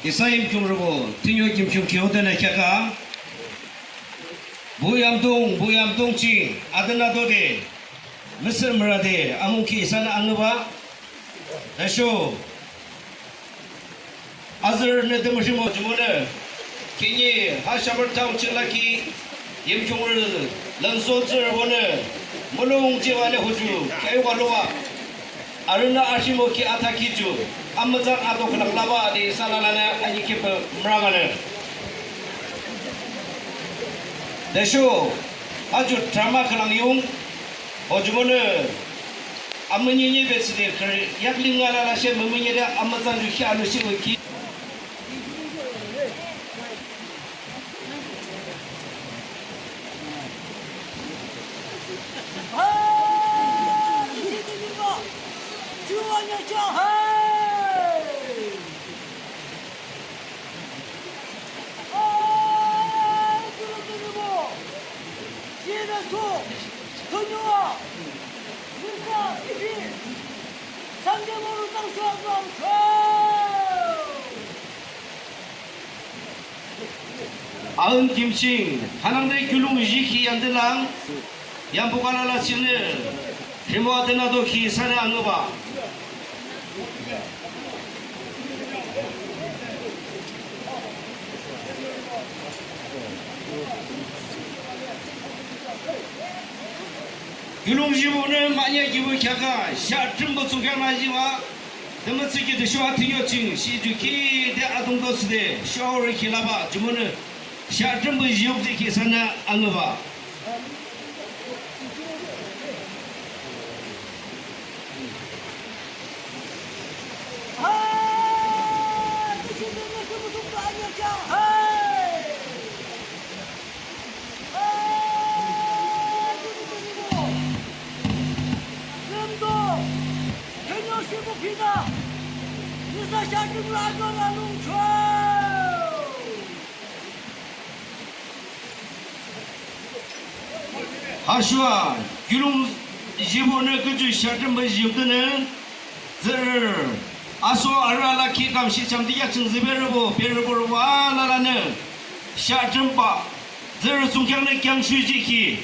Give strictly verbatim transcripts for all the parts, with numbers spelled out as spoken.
Isa Yimkhiungrübo thünio Yimkhiung ki hodenü kheaka. Buh yamdung, buh yamdung ching, adenü dode, müsüh mürade, amungki isanü angüba. Tüsho azürünü tümü rhimo jumonü. Khihni ha Showuba town ching lakhi Yimkhiungrü Langsot tsührübonü mulong jihbah le hoju kheahwüba loba. Arünü arhimo ki athakhi ju amütsan ato khülang laba de isa lalanü anikhitpü müranganü. Tüsho ha ju drama khülang yung ho jumonü amünyinyi betsüde khürü yakli nga lalashe mümünyide amütsan ju khi alushihbah ki. Aün kim ching, hanangde kiulong jikhi yande lang, yambuka lala chingnü, rhimo adenü dokhi isanü angüba. Kiulong jihbonü mahne kibu kheaka, Sangtamrü thsungkheaknü jihbah, tümütüsho ki tüsho athünio ching, shi ju ki de adungto thsüde, shorü ki laba, jumonü, Sangtamrü jihbah jihkhi isanü angüba. Hashuwa, kiulong jihbonü küju Sangtamrü jihbah denü, tsührü, aso arü alakhi kamshihcham dikheah ching tsübe rübo, be rübo rübo alalanü, Sangtamrübah, tsührü thsungkheaknü kheangshu jihkhi,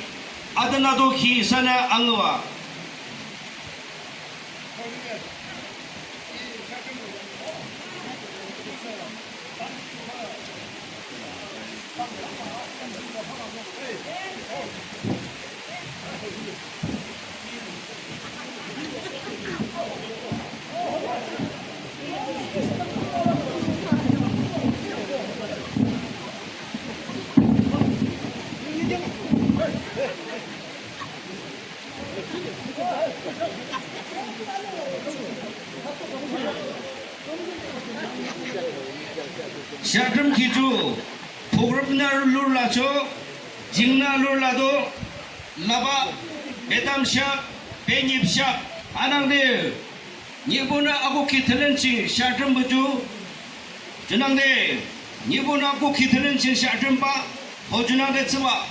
adenü dokhi isanü angüba. Sangtamrü ki ju, program nü lurü lacho, jing nü lurü lado, laba, betam shap, benyip shap, anangde, nihbuhnü akukhi thülen ching Sangtamrübo ju, junangde, nihbuhnü akukhi thülen ching Sangtamrübah, ho junangde thsübah,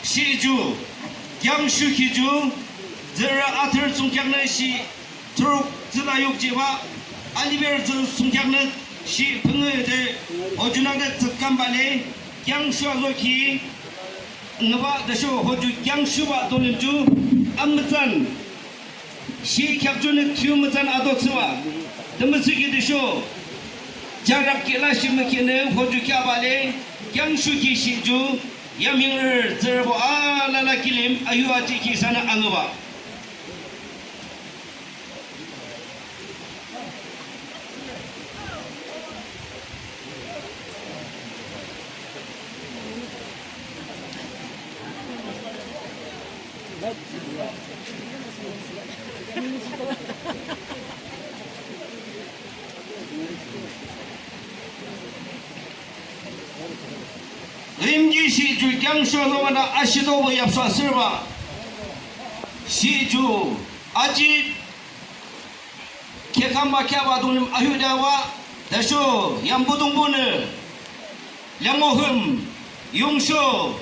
shi ju, kheangshu ki ju, tsührü athsürü thsungkheaknü shi, thuruk tsüla yuk jihbah, aliberü tsü thsungkheaknü shi phüngü de, ho junangde thsükhambah le, kheangshu azokhi, ngübah tüsho ho ju kheangshubah dolim ju, amütsan, shi kheak junü thiyu mütsan ato thsübah, tümütüsho ki tüsho, jarak kila shi mükhinü ho ju kheahbah le, kheangshu ki shi ju, yamhingrü tsührübo alala kilim ayu ajikhi isanü angübah. Limki shi ju kheangshu lobanü ashidobah yapsu asürbah. Shi ju aji kheakamba kheahbah dunglim ayu debah, tüsho yambo dungbonü, leango hüm, yungsho,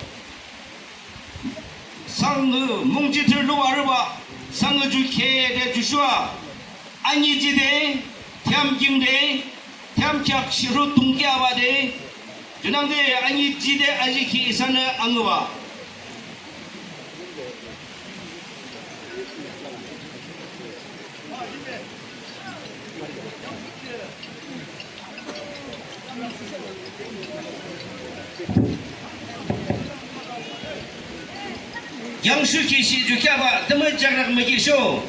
sangü mungji thürü lubarübah, sangü ju khide Joshua, aniji de, thiamking de, Thiyam kheak shihru dungki abah de, junangde aniji de ajikhi isanü angübah. Yangshuki shi ju kheahbah tümü jakrak mükisho.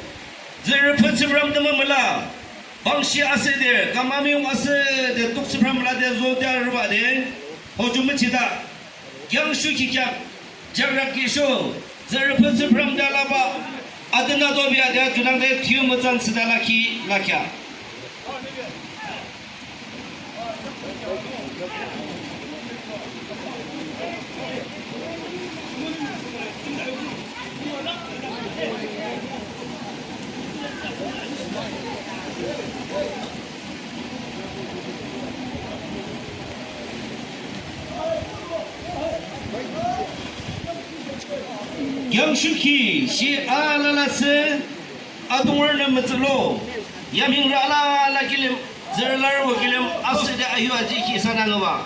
Tsührü phütsüpürüm tümü müla. Bangshi asühde, kam amiyung asühde, tuksüpürüm lade zode arübah de. Hoju müchida. Yangshuki kheak, jakrak kisho. Tsührü phütsüpürüm de alabah. Adünü adobe ade, junangde thiyu mütsan thsüde alakhi lakheah. Yangshuki shi alala thsü, adungrünü mütsülo, yamhingrü alala kilim, tsührü larübo kilim, asühde ahiu ajikhi isanü angübah.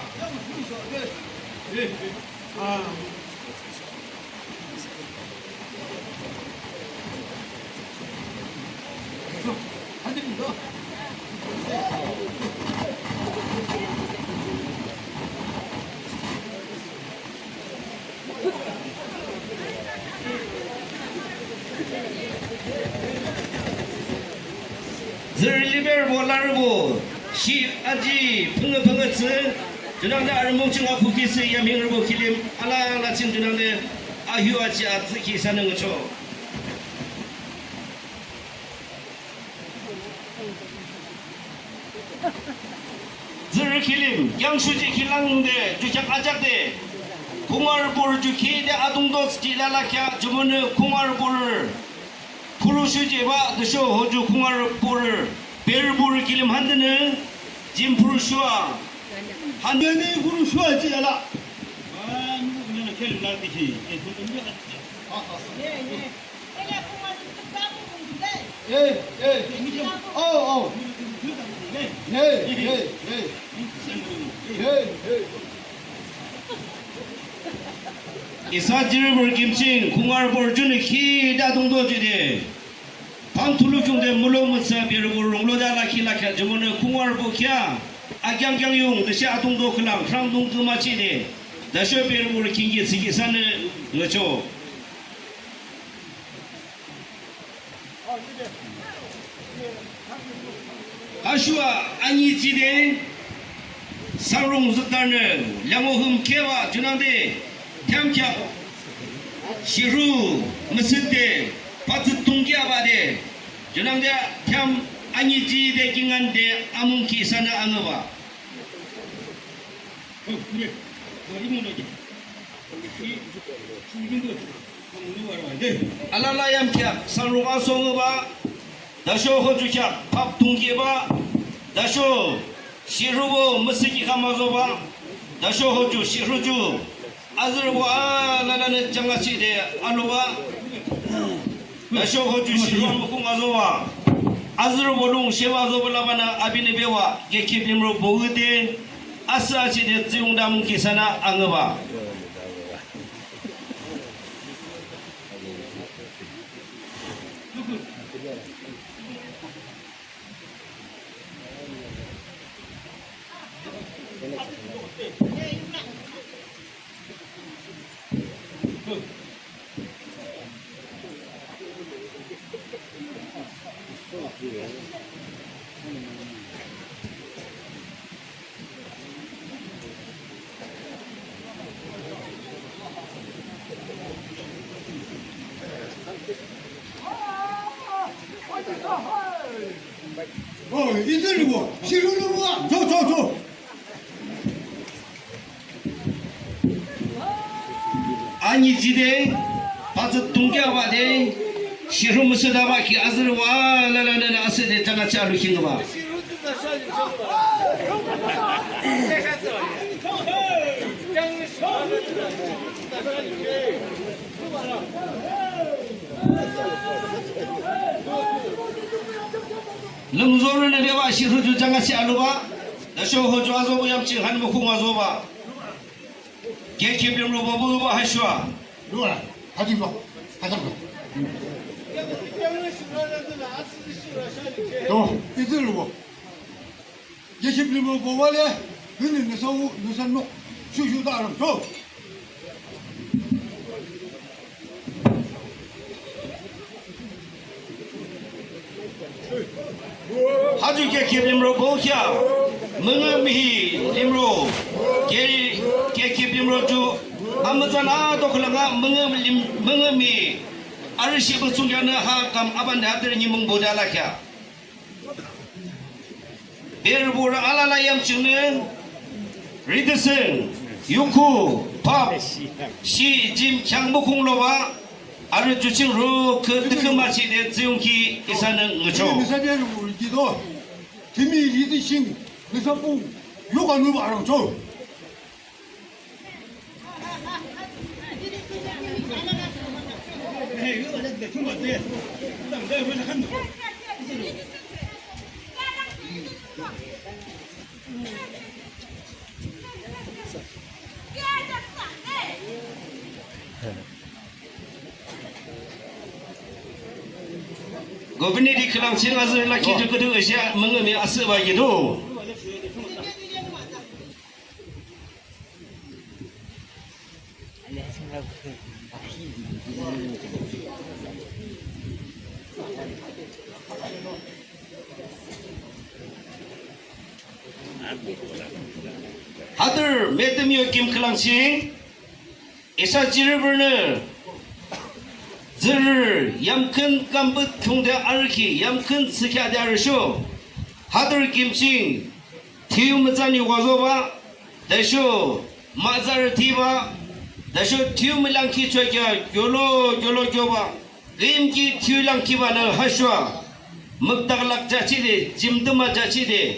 Tsührü liberbo larübo, shi aji phüngü phüngü thsü, junangde arümung ching akukhi thsü yamhingrübo kilim, alala ching junangde ahiu aji atsükhi isanü ngüchoh. Tsührü kilim, yangshuji khilangde, ju kheak ajakde. Khungarübo ju khide adungto thsüji lala kheah, jumonü khungarübo. Phurüshuji bah, tüsho hoju khungarübo. Berübo kilim handenü, jim phurüshua. Handenü khurüshua ji ala. Hey, hey. Oh, oh. Hey, hey, hey. Hey, hey. Isa jiri bor kimching, khungarübo junü khide adungto jide. Pang thulu khiungde mülo mütsa berübo runglo de alakhi lakheah jumonü khungarübo kheah. Akheang kheang yung, tüshe adungto khülang, rhangdung kümachide. Tüsho berübo kingki thsüki isanü ngüchoh. Ashua anyijide, sangrung zütnü, lango hüm kheba, junangde, thiyam kheak, shihru, müsühde, patsü tungki abah de, junangde, thiyam anyijide, kingande, amungki isanü angübah. Alala yam kheak, sangrung asongübah, tüsho hoju kheak, pap tungkibah, tüsho shihrubo müsühki khama zobah, tüsho hoju shihru ju, azürübo alalanü jangachide alobah, tüsho hoju shihru amükung azobah, azürübo lung sheba zobo labanü abinü bebah, gekip limro bohüde, asühachide tsühyungde amungki isanü angübah. Oh, izürübo, shihrubo, to, to, to. Anyijide, patsü tungki abah de, shihru müsühde abah ki azürübo alalanü asühde tanachi alu khingübah. Lümzorünü bebah shihru ju jangachih alubah. Tüsho hoju azobo yam ching han mukhung azoba. Kekhip limro bobo ba hashua. Lua, hajing lo, hajang lo. Do, izü lo. Kekhip limro bobo le, hini nisa u, nisa nok, shu shu da ram cho. Haju kekhip limro bokya, münge mihi limro, ke, kekhip limro ju, amütsan a dokhlanga münge lim, münge mi, arüshihpü thsungkheaknü ha kam abande hatüre nimung boda lakheah. Berübo alala yam chingnü, ridising, yuku, pap, shi, jim, kheang mukhung loba, arü ju ching ro, kü, tükü machide, ziyungki, isanü ngücho. Nisa berübo ridido, timi ridising, nisa pung, yuka nuba arangcho. Governor di khülang ching azürü lakhi ju küdü Asia münge mi asüba yido. Hatüre Metümnyo kim khülang ching, isa jipürünü, zürü, yamkhün kampüt khiungde arükhi, yamkhün thsükheade arüsho, hatüre kim ching, thiyu mütsan yu wazoba, tüsho mütsarü thiba, tüsho thiyu mülangkhi chokya, kyolo, kyolo kyoba, küyimki thiyu langkhibanü hashua, mükdaklak jachide, jimdüma jachide,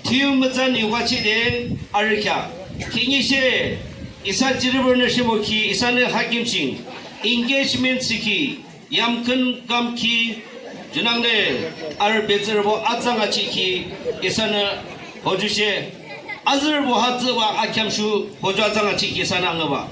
thiyu mütsan yu wachide, arükhea. Khihni she, isa jipürünü shimokhi, isanü ha kim ching, engagement thsükhi, yamkhün kamkhi, junangde arü betsürübo atsang achihkhi, isanü hojushe, azürübo hatsüba akheamshu hoju atsang achihkhi isanü angüba.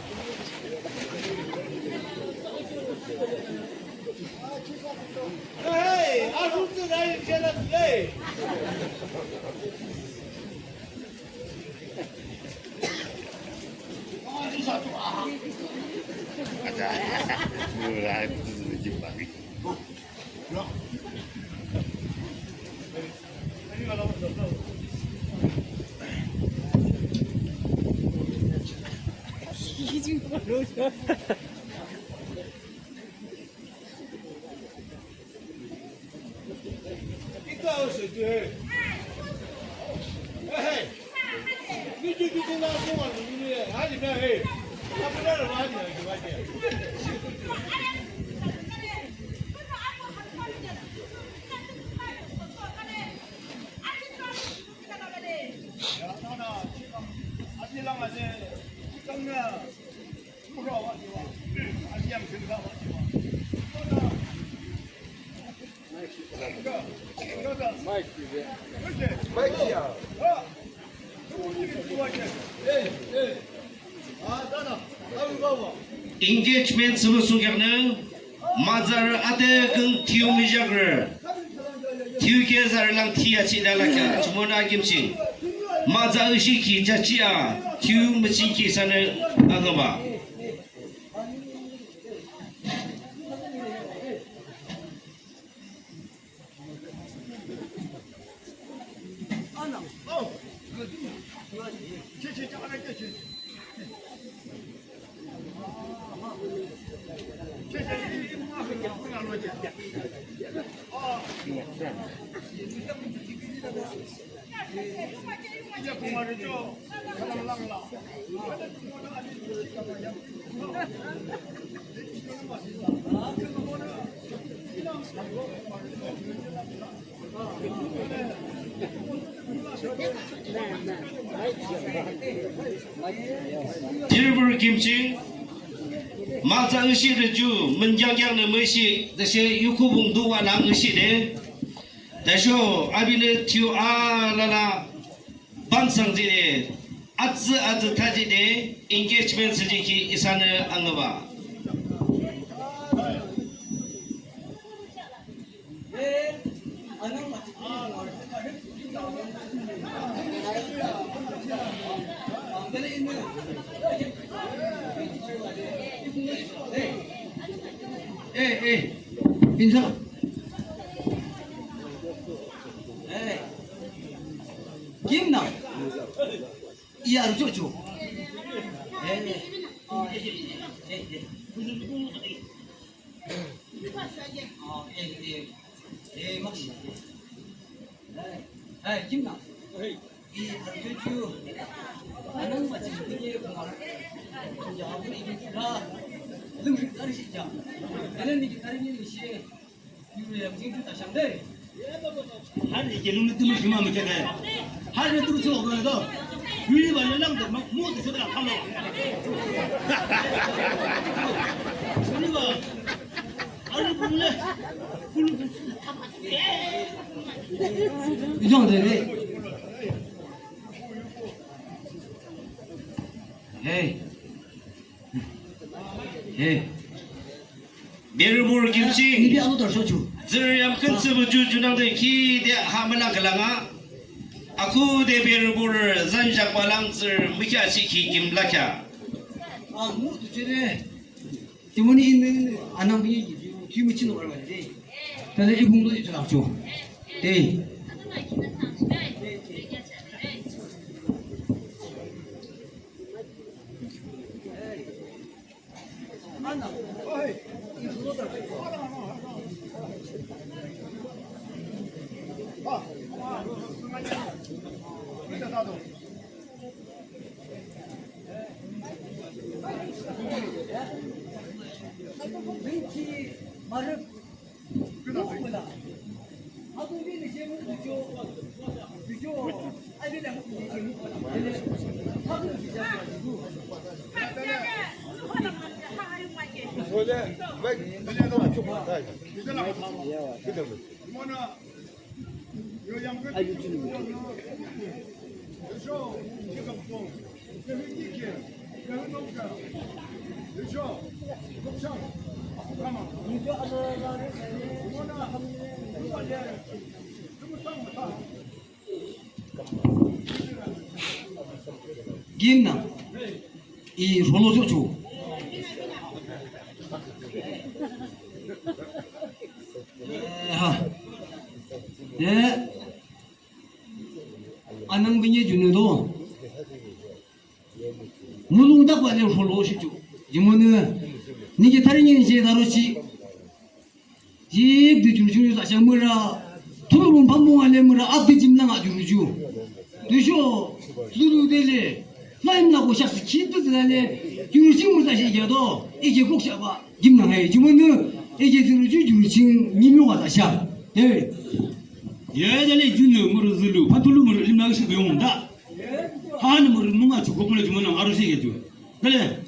Engagement thsüpü thsungkheaknü, mütsarü ade kang thiyu müjakrü, thiyu ke zarü lang thi achihde alakheah, jumonü akimching, mütsa eshikhi jachia, thiyu müchingkhi isanü angüba. Jipürü kimching, mütsa eshirü ju, münkyangkyangnü müshi, tüshe yukhubung duwa lang eshide. Tüsho apinü thiyu alala, Pansang jide, atsü atsü thajide, engagement thsüjikhi isanü angüba. Eh, eh, insa. Eh, kimnü? Iya, rujuk, rujuk. Eh, eh, eh, eh. Ah, eh, eh. Eh, maksud. Eh, eh, kimnü? Iya, rujuk, rujuk. Anang macam ini, ya, ini kita. Ini kita. Ini kita. Har ike lung ni tümü shima mükere. Har ni tümü shima mükere do. Yuri ba ne lang de, mu de shima kalo. Yuri ba. Har ni bu ne. Yuri ba. Hey. Hey. Berübor kimching. Nibi alo tar shochu. Tsührü yamkhün tsübuh ju junangde ki de ha mülang khülang a. Akhuhde berübor zanjak balang tsührü mükheahshihkhi kim lakheah. A, mu tu chire. Timoni in, in, anang bi, ki, ki mu chino arwa de. Tale ibung do ichilak chu. De. Gimnü i rholo chocho. Eh, ha. Eh. Anang binye junü do. Mulung dakbah le rholo shicho. Jumonü niki tharinye je darochi. Jik de jurü jurü la sha mura. Thulu bung pamung ale mura abde jim langa jurü ju. Dusho. Dulu dele. Laim la ko shak si ki du dele. Jurü jim mura shi ya do. Ije kok sha ba. Jim langa ye. Jumonü ije jurü ju jurü jim ni mura da sha. De. Ye dele junü mura zulu. Patulu mura lim la shi yong da. Han mura munga chu kok mura jumonü aro shi ye ju. Dele.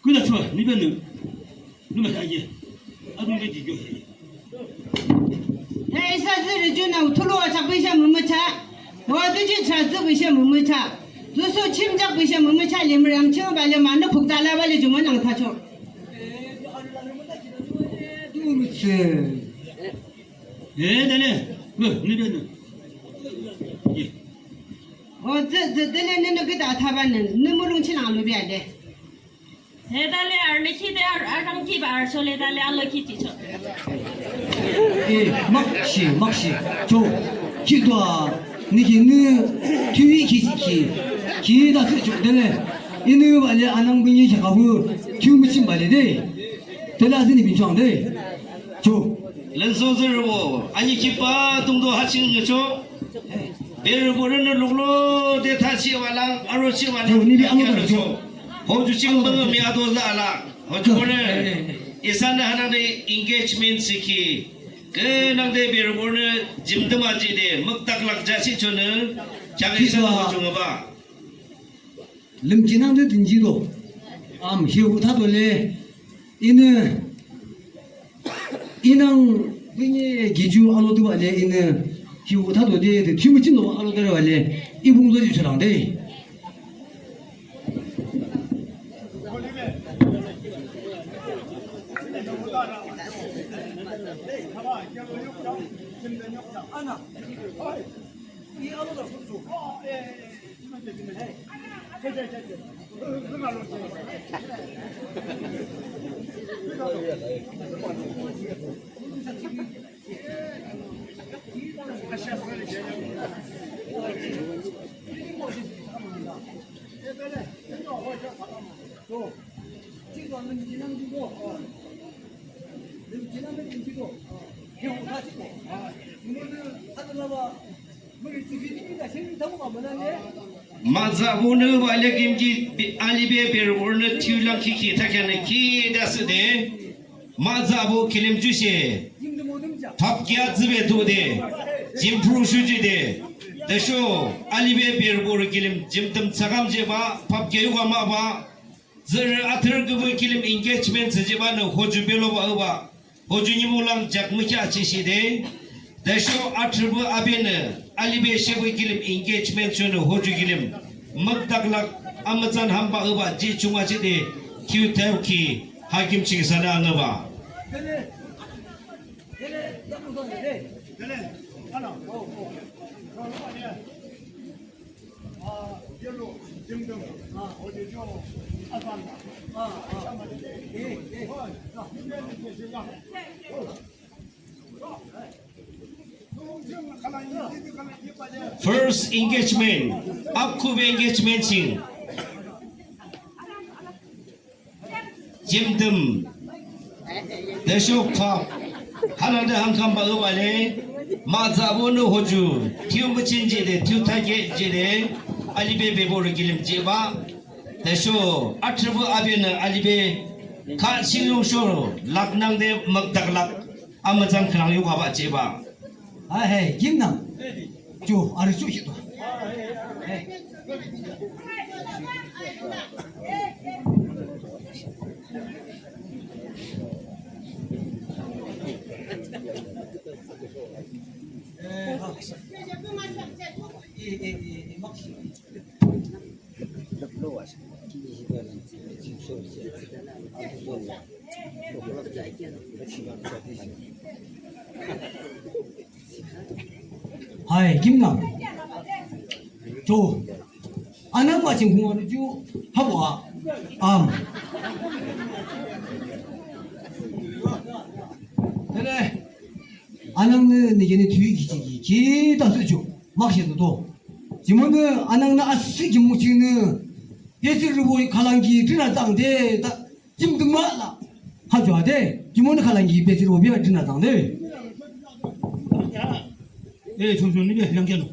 Kula chua, ni benu. Numa ta ye. Adung ke ji yo he. He, isa zürü junü thulu wa chak bisha mümücha. Wa du ji cha zü bisha mümücha. Zu su chim chak bisha mümücha le mürang chim ba le ma nü khuk ta la ba le jumonü ta cho. Du mü che. He, dele. Ni benu. Ye. O, zü, zü, dele nü nü gida thaba nü, nü mulung chilang lu bia de. He dale ar le ki de ar, ar dang ki ba ar so le dale ar le ki chi so. E, mak shi, mak shi. Cho, ki dua, nü ki nü, tüi ki ki, ki da se cho dele. Inü ba le anang binye ki kabu, tüi mü chim ba le de. Dele azini bin chang de. Cho. Lenso zürü wo, ani kipa tungdo ha ching nge cho. Berübo rünü luklo de thachi walang, arochi walang. Cho, nibi alo cho. Ho ju ching bang mi ado za ala. Ho ju ne. Isanü hanangde engagement thsükhi. Künangde berübo rünü jimdüm ajide, müktak lak jasi chonü. Chang isanü ho ju ngaba. Lümkinangde dünjido. Am, hiu thato le. Inü, inang, binye giju alo duba le inü. Kiu tha to de, de, kiu mu chin lo, alo de le, i bung zo ji chang de. Matsabo nü ba le kimki alibe berübonü thiyu lang kiki thakhea nü ki da sü de. Matsabo kilim jushe. Thapkia zübe tu de. Jimpru shuji de. Tüsho alibe berübo kilim jimtüm tsakam je ba. Thapkia yuka ma ba. Zürü atür kübü kilim engagement sü je ba nü hoju belo ba ba. Hoju nimung lang jak mükya chishide, tüsho athrübü abenü, alibe shebü kilim engagement shonü hoju kilim, mükdaklak amütsan hamba üba ji chungachide, kiu tüki, hakim ching sana ngüba. First engagement, akube engagement ching. Jimtüm. Tüsho phap. Hanangde hangkam ba üba le. Matsabo nü hoju. Thiyu müchin jide, thiyu thake jide. Alibe bebo rü kilim jiba. Tüsho athrübü abenü alibe. Ka shingyung sho. Laknangde mükdaklak. Amütsan khülang yuka ba jiba. Ha he, gimnang. Ju, arü ju shi to. He. Hai, gimnang. Cho. Anang ma ching hung wa ju habo a. Am. Tene. Anang nü nü yene tüi ki ki ki ta sü ju. Mak shi to. Jimonü anang nü asi jimu chingnü. Yesi rubo kalang ki dina zang de ta. Jimtüm la. Ha jua de. Jimonü kalang ki besi rubo bia dina zang de. Eh, chun chun ni bia yang kiano.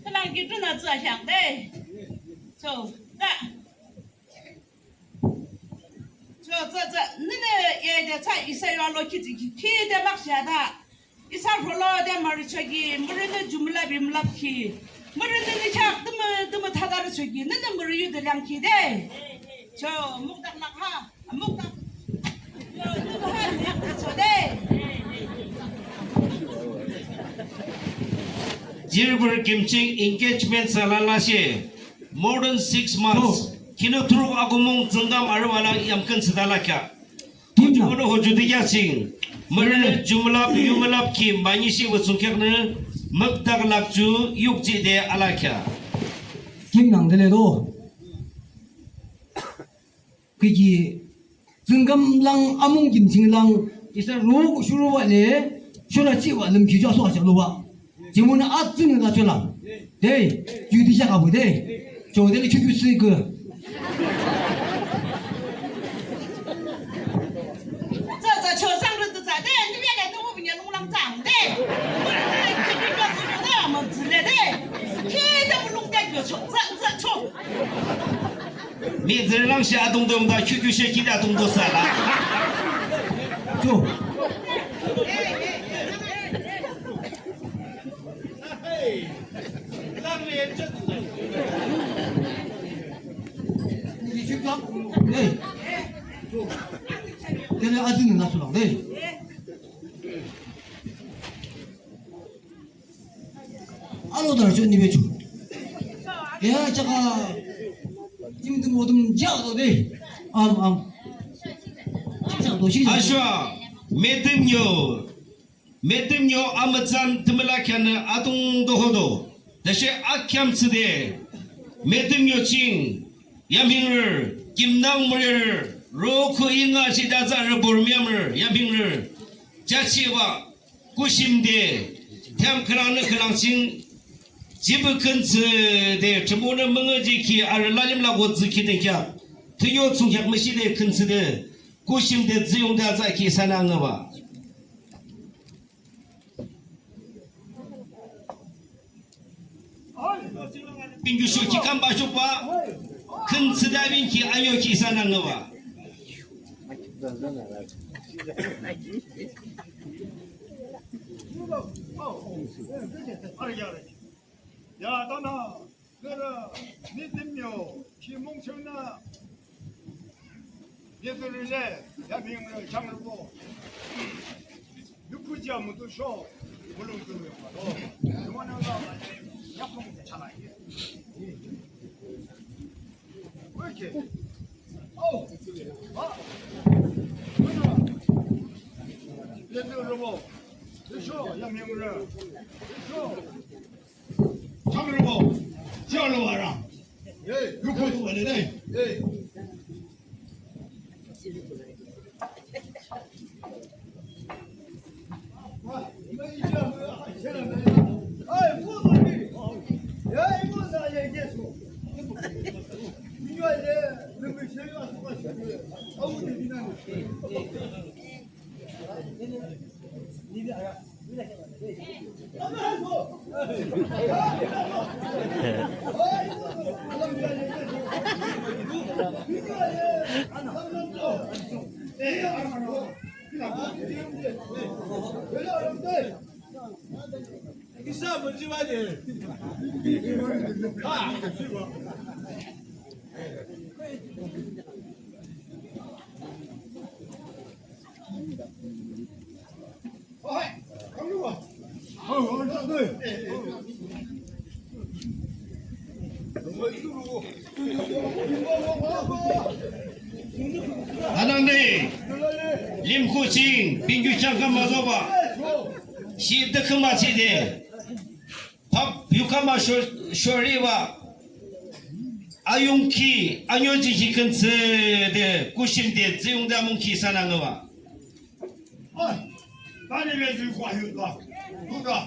Kalang ki dina zang de. Cho, da. Cho, za, za, nene, ye, de, za, isa yo lo ki, ki, ki, de, mak sha da. Isa rholo de mürü choki, mürünü jumla bimlap ki. Mürünü ni chak, tümü, tümü thadar choki, nene mürü yu de lang ki de. Cho, mukdak lak ha, mukdak. Cho, tümü ha, cho de. Jirbir kimching engagement salala she. More than six months. Oh. Kino turuk agumung zengam arwala yamken sedala kya. Tunja. Hono hoju de yaching. Mürü jumlap, yumlap ki, manyishi wütsung kyak nü, mükdak lak ju, yuk ji de alakya. Kim nang de le do. Kiki, zengam lang, amung kim ching lang, isa ro, shuru wa le, shura chi wa, lem ki ju aso acha lo wa. Jimonü atsün la chola. Dei, ju di shaka bu dei. Cho de le chu chu si ge. Za, za, cho sang ru za, dei, ni bia le tu bu nya lung lang zang, dei. Dei, ma zi le, dei. Ki de bu lung de cho, za, za, cho. Mi zerlang shi adung dong da, kyu kyu shi ki da adung do sa la. Cho. Hey. Cho. Tene azin na sulang, hey. Alo, dara ju nibe ju. Ya, chaka. Jim tum odum ja do de. Am, am. Ching chang do, ching chang do. Ashua, Metümnyo. Metümnyo amütsan tümüla kheanü adung dohodo. Tüshe akheam thsüde. Metümnyo ching. Yamhingrü. Kimnang mürü. Rokhu inga shida za rübor miamrü. Yamhingrü. Jachiwa. Kushimde, them khülangnü khülang ching, jipü khün thsüde, Thrünpuhnü müngühjihkhi arü lalim la wütsükhi de kheak, thünio thsungkheak müshide khün thsüde, kushimde tsühyungde atsahkhi isanü angübah. Binkiu shuhkhi kambah shuhbah, khün thsüde binki anyokhi isanü angübah. Ya, tana, nührü, Metümnyo, ki mungchunü, Yezürü le, Yamhingrü, Changrübo. Yukuja mutu sho, mulung tu yo. Yuwana la, yakung chala ye. Weke. Oh. Ha. Yezürübo. Sho, Yamhingrü. Sho. Changrübo, jalo ara. Hey, yuko tu wale dai. Hey. Anangde, limkhu ching, binkiu chang kama zoba, shi de kama chi de. Pap yukama sho-, shoriwa. Ayungki, anyojihkhi khün thsüde, kushimde, tsühyungde amungkhi isanü angübah. Ay, tani le zü kwa yu da. Du da.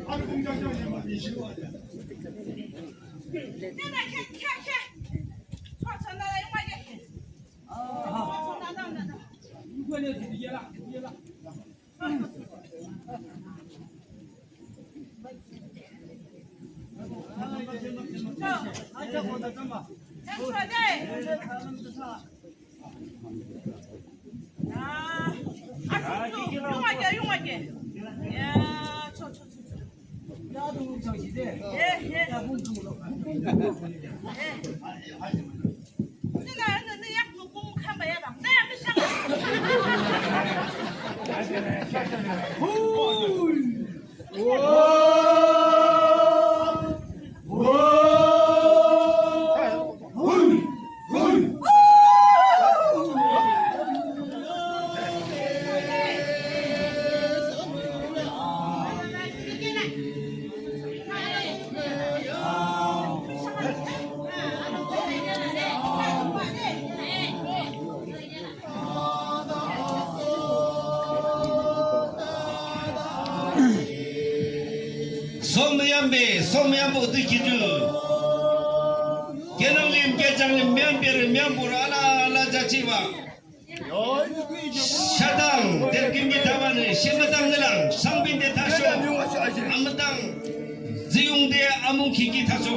Ani kung jang jang ye ma ni shi wa de. Somyambe, somyambe udu kidu. Kenang lim, kejang lim, myambe rim, myambu ra, ala, ala jachiwa. Shadang, derkimki tabanü, shemütang nülang, sangbin de tasho, amütang, ziyung de amungkhi ki tasho.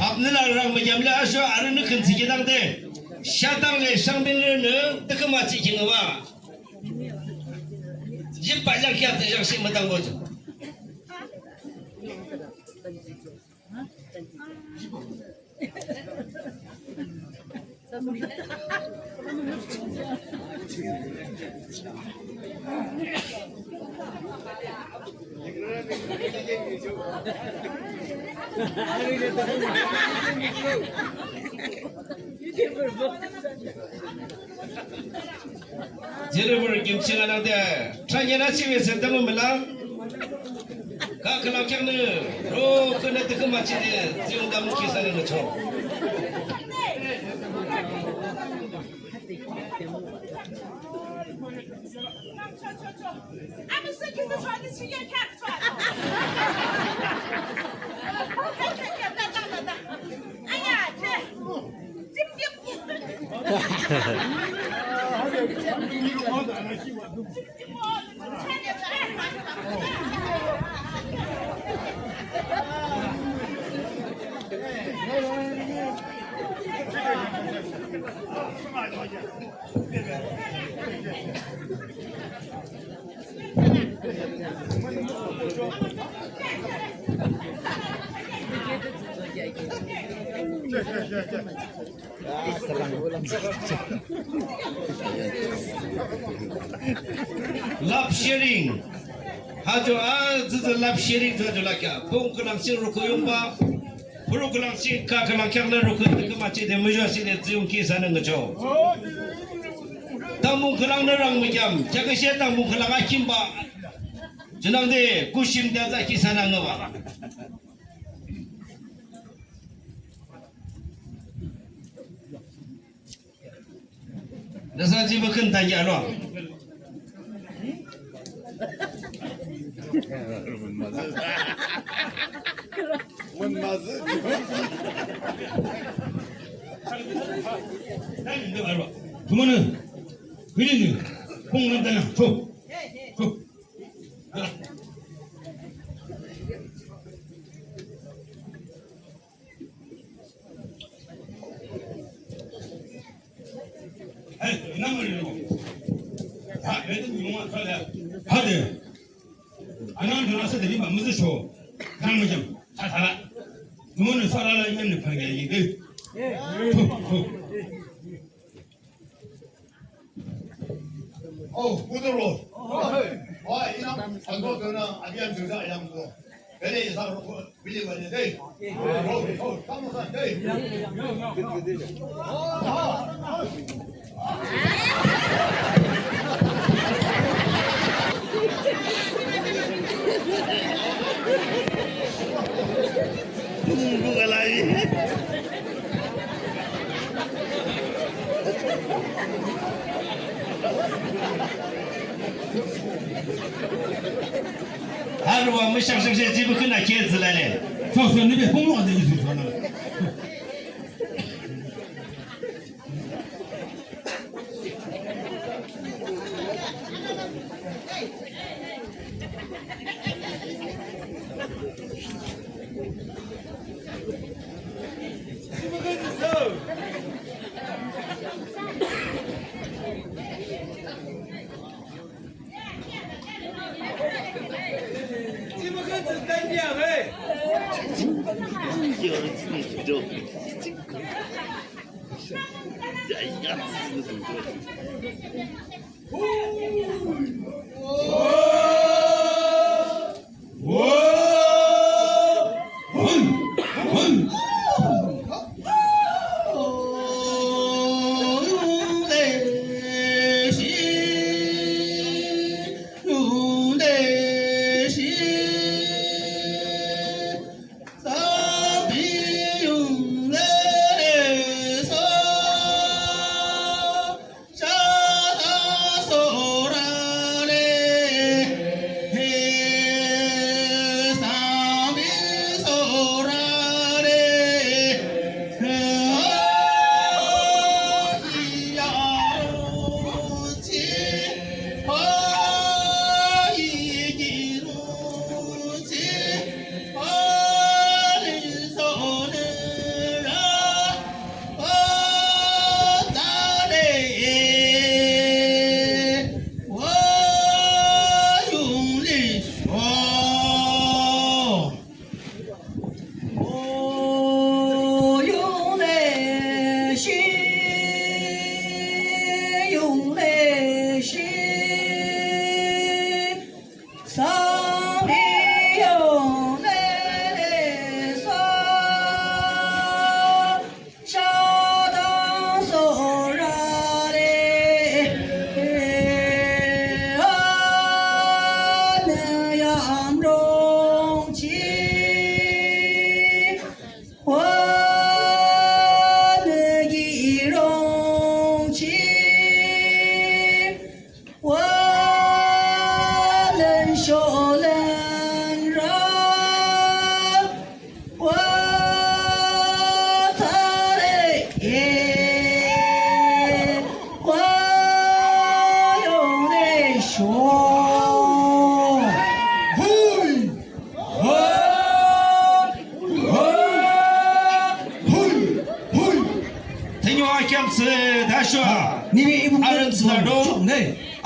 Apnü la rang müyamle asho arünü khün thsükhi dangde. Shadang le shangbin rünü tükhüma thsükhi ngüba. Yimba yang kya thsü yang shi müdang bocho. Jiri bor kim ching anang de, tranya na chiwe se tamu mela. Ka kena kyangnü, ro kena tükhüma chide, ziyong damu kisa ne cho. Love sharing. Ha ju a, züzü love sharing ju ha ju lakya. Pung künang sing ruku yungba. Puru künang sing ka künang kyak le ruku tükhüma chide müjua side ziyong ki sanang cho. Tangmung künang ne rang müyam. Kya ke she tangmung künang akimba. Junangde kushim daza ki sanang ba. Nüsa jiba khün tanya lo. Wün mazü. Tümünü. Hüyünü. Kung lan tanya. Çok. Çok. Hey, inang mo rin ako. Ha, ito yung mga kala. Hadi. Anong doon sa dali ba? Musu show. Kang mo dyan. Tatala. Dumun sa lala yung nagpagay. Ito. Ito. Ito. Oh, kuduro. Wa, inang, ang doon na, abiyan doon na, ayang doon. Pwede isa, pwede ba niya, day? Oh, oh, tama ka, day. Bukalai. Harwa mı shakshak she jibu kına kiyet zilale. Çok sen ne be, pamuk adayı sürüyorsun.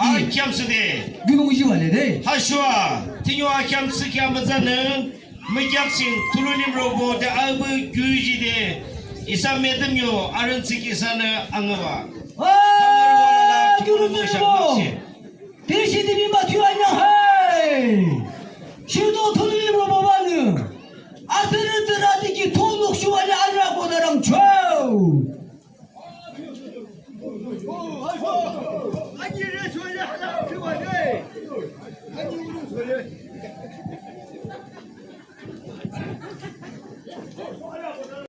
akheam thsüde, kiulongthsü bale de. Ha shuwa, tüsho akheam thsükhi amütsan mükeak ching thulu limrobo de api kiuji de, isa Metümnyo arün thsükhi isanü angübah. A, kiulongthsü limro. Tüshe de binba thiyu anyang hai. Shido thulu limrobo banü. Atürü tsüra tiki thonuk shuwa le arü kodarang cho.